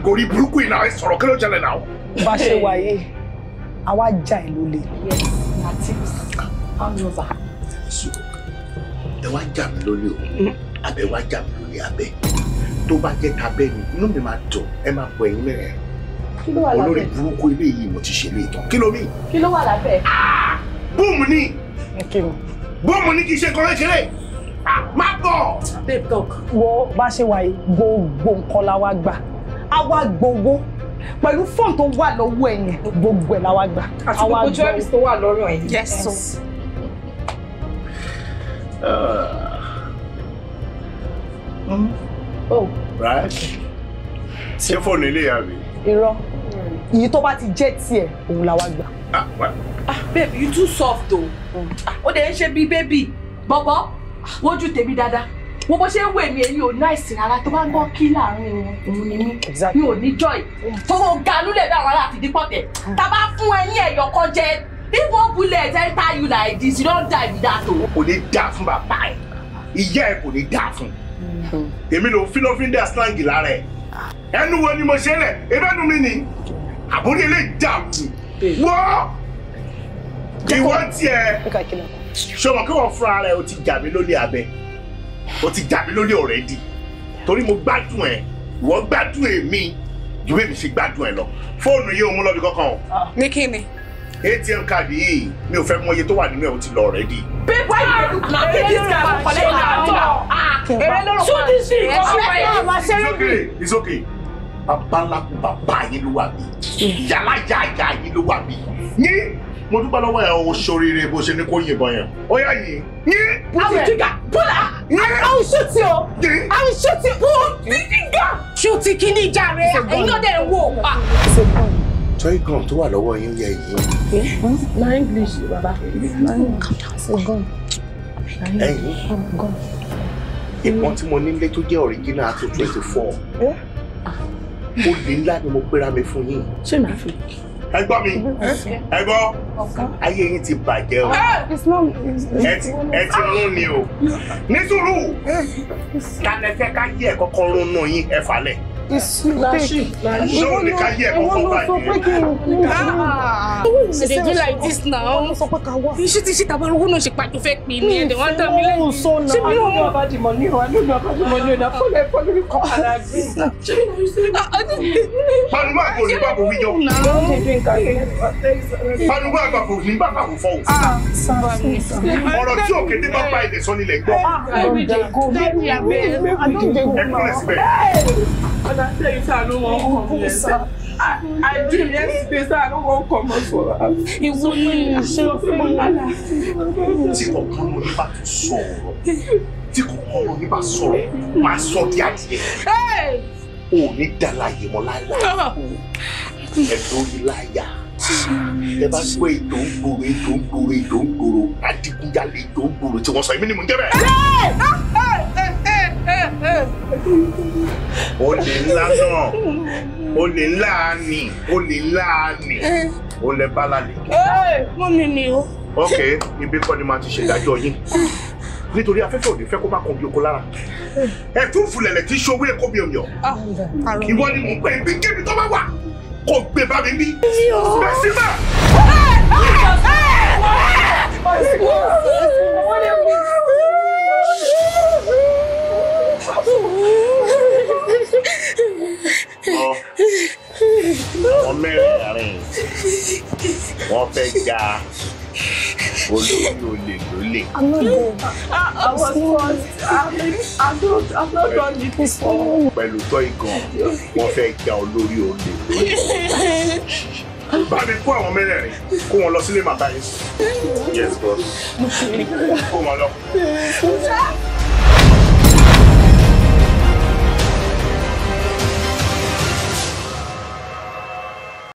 Gorí burúkú yìí náà, ẹ sọ̀rọ̀, kí ló ṣẹlẹ̀ náà? Bá ṣe wà yìí, àwa já ẹ lólè. Yes, na tips. Hand over. Ẹ wá jà mí lólè o, àbẹ wá jà mí lólè abẹ. Tó bá jẹ́ tabẹ́ ni, inú mi máa dùn, ẹ máa pọ̀ ẹ̀yin mẹ́rẹ̀. Kí ló wà lábẹ́? Olórí burúkú ilé yìí mo ti ṣe lé tán. Kí ló mí? Kí ló wà lábẹ́? Búùmù ni! Búùmù ni kì í ṣe nǹkan kékeré. Má bọ̀! Babe, talk. Wo bá ṣe wà yìí, gbogbo nǹkan la wá gbà. A wá gbowó pẹ̀lú fóònù tó wà lọ́wọ́ ẹ̀ yẹn, gbogbo ẹ̀ la wá gbà. Àti gbogbo jewelries tó wà lọ́rùn ẹ̀. Yes. Oh. Right? Ṣé fóònù ilé yà mí? Irọ́. Èyí tó bá ti jẹ́ tiẹ̀, òun la wá gbà. Babe, you too soft o. Ó dẹ̀ ń ṣe bí bébì. Bọ̀bọ̀, wojú tèmi dáadáa. Wo bó ṣe ń wè mí, èyí ò náìsì rárá. Tó bá ń gbọ́ kí láàrin òun ni mí. Mi ò ní joy. Fowó ga lúlẹ̀ bí àwọn ará àfìdípọ̀tẹ̀. Tá a bá fún ẹ ní ẹ̀yọ̀ kan jẹ, if one bullet enter you like this, you don die with that o. Kò ní dáa fún bàbá ẹ̀. Ìyá ẹ̀ kò ní dáa fún. Èmi ló fi lọ́fíńdà slang lára ẹ̀. Ẹnu wo ni mo ṣe lẹ̀? Ebẹ́nu mi ni. Àbórí ilé ìdààmú. Wọ́n ìwọ tiẹ̀. Ṣọmọ kí wọ́n fúnra rẹ̀ o ti jà mí lólè abẹ. O ti jà mí lólè already. Torí mo gbádùn ẹ̀, ìwọ gbádùn èmi ju bí èmi ṣe gbádùn ẹ lọ. Fóònù yìí ò mú lọ́bi kankan o. Ní kí ni? ATM card yìí mi ò fẹ́ mọ iye tó wà nínú ẹ̀, o ti lọ already. Babe, why you dey look now? Take this guy for collect now. Shoot this shit. It's okay, it's okay. Bàbá ńlá kú bàbá yín ló wà bí. Yàrá yàyà yín ló wà bí. Ní mo dúpẹ́ lọ́wọ́ ẹ̀ o, ṣoríire bó ṣe ní kó yìnbọn yẹn. Ó yá yìí. Ní. I will trigger. Pull her. I will shoot you. I will shoot you. Pull the trigger. Shoot kíní jàre. Ẹ̀yin náà dẹ̀ ń wò. Toy gun tó wà lọ́wọ́ yín yẹ yìí. Na English, bàbá. It's a gun. Ẹ̀yin. Ìbọn tí mo nílé tó jẹ́ original tó 24. Olè ńlá ni mo pera mi fún yín. Ṣé màá fi? Ẹ gbọ́ mi, ẹ gbọ́, ayé yín ti bàjẹ́ o. Ẹ ti rún ni o. Ní sùúrù, ta lẹ fẹ́ ká yí ẹ̀ kọ́kọ́ rún nù yín ẹ falẹ̀. Ṣé o ní ká yí ẹ̀ kọ́kọ́ bàjẹ́? You dey do like this now. Iṣẹ́ ti ṣe tàbá owó náà ṣe pàtó fẹ́ pè ní ẹ̀dẹ̀ wọ́n tàn mí lẹ́yìn. Ṣé mi ò mọ̀ about the money o? I no know about the money o. Na follow follow me come and agree. Ṣé mi náà ṣe? Panugbà kò ní bàbò wíjọ. Panugbà àgbà kò ní bàbà kò fọ́ o. Ọ̀rọ̀ tí òkè dé bá bá ilẹ̀ sọ nílẹ̀ gbọ́. Ẹ kúnlẹ̀ síbẹ̀. And I tell you, sir, I don't want come here. I dream yesterday, sir, I don't want come out for us. Tí kọ̀ọ̀kan ló ní bá tún sọ̀rọ̀, tí kọ̀ọ̀kan ló ní bá sọ̀rọ̀, máa sọ di adìyẹ. O ò ní dàláyè mọ́ láéláé. Ẹ lórí láyà. Ẹ bá gbọ́ ètò ń gbòòrò, ètò ń gbòòrò, ètò ń gbòòrò, adigunjalè ètò ń gbòòrò tí wọ́n sọ, èmi ni mò ń jẹ́ bẹ́ẹ̀. Olè ńlá náà, olè ńlá ni, olè ńlá ni, olè bá lálẹ́. Mọ́mí mi o. Ok, ibi kọ́ ni màá ti ṣèdájọ́ yín. Nítorí afẹ́fẹ́ ò ní fẹ́ kó má kan bí oko lára. Ẹ̀fúùfù lẹ̀lẹ̀ tí ṣòwò èkó mi ò yàn. Ìwọ ni mò ń pè bí kébi tó bá wà. Kò gbé bá mi bí. Bẹ́ẹ̀ sí bá. Àwọn mẹ́rẹ̀ẹ̀rin wọ́n fẹ́ ja olórí olè lólè. I was first. I've not done it before. Pẹ̀lú toy gun, wọ́n fẹ́ ja olórí olè lólè. Bá mi kó àwọn mẹ́rẹ̀ẹ̀rin, kó wọn lọ sílé màbá yín. Yes, boss. Kó wọn lọ.